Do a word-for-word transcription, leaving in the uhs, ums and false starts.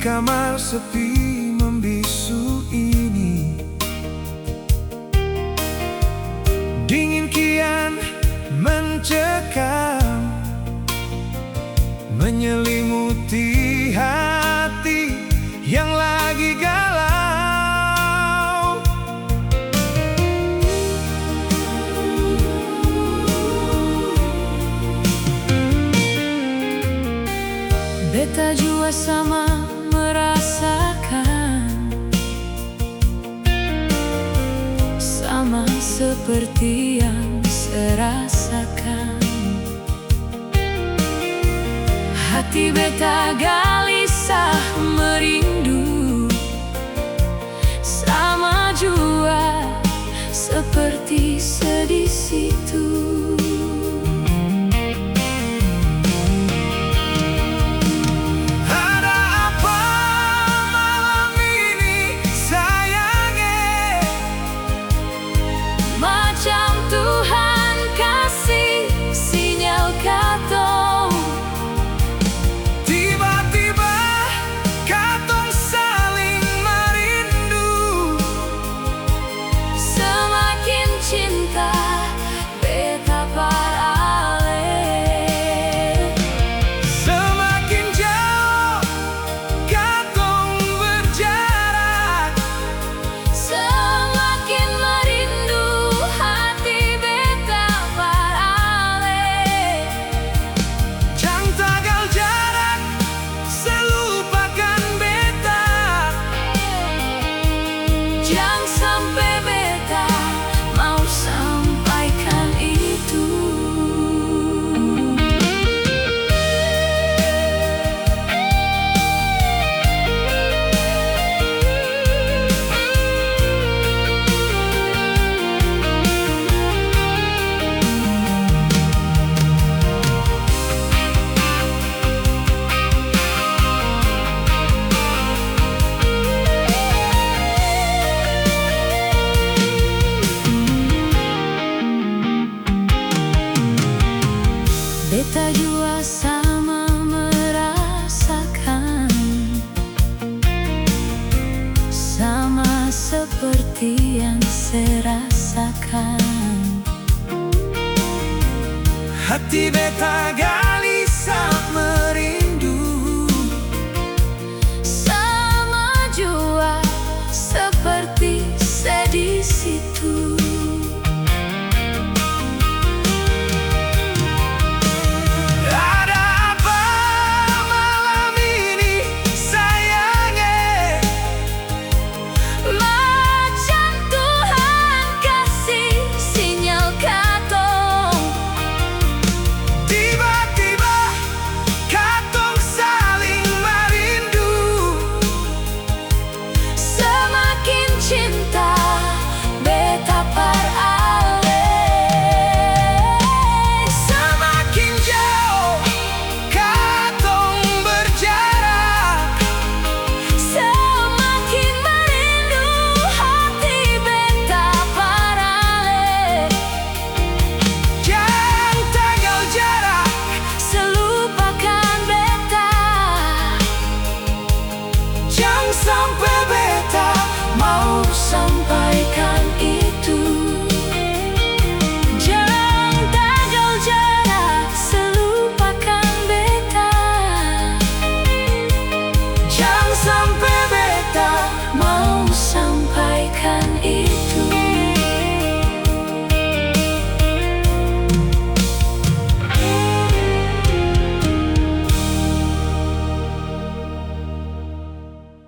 kamar sepi membisu ini, dingin kian mencekam, menyelimuti hati yang lagi galau. Beta jua sama merasakan, sama seperti yang se rasakan. Hati beta galisah merindu, sama jua seperti sedih situ. Ada apa malam ini, sayang e? Macam Tuhan kasi sinyal katong. Tiba-tiba katong saling marindu. Semakin cinta beta par ale. Semakin jauh katong berjarak. Semakin merindu hati beta par ale. Jang tagal jarak se lupakan beta. Jang sampe beta mau sampaikan itu. Beta jua sama merasakan, sama seperti yang se rasakan. Hati beta galisah merindu, sama jua seperti sedih situ. Ada apa malam ini, sayang e? Macam Tuhan kasi sinyal katong. Tiba-tiba katong saling marindu. Semakin cinta beta par ale. Semakin jauh katong berjarak, semakin merindu hati beta par ale. Jang tagal jarak se lupakan beta. Jang sampe beta mau sampaikan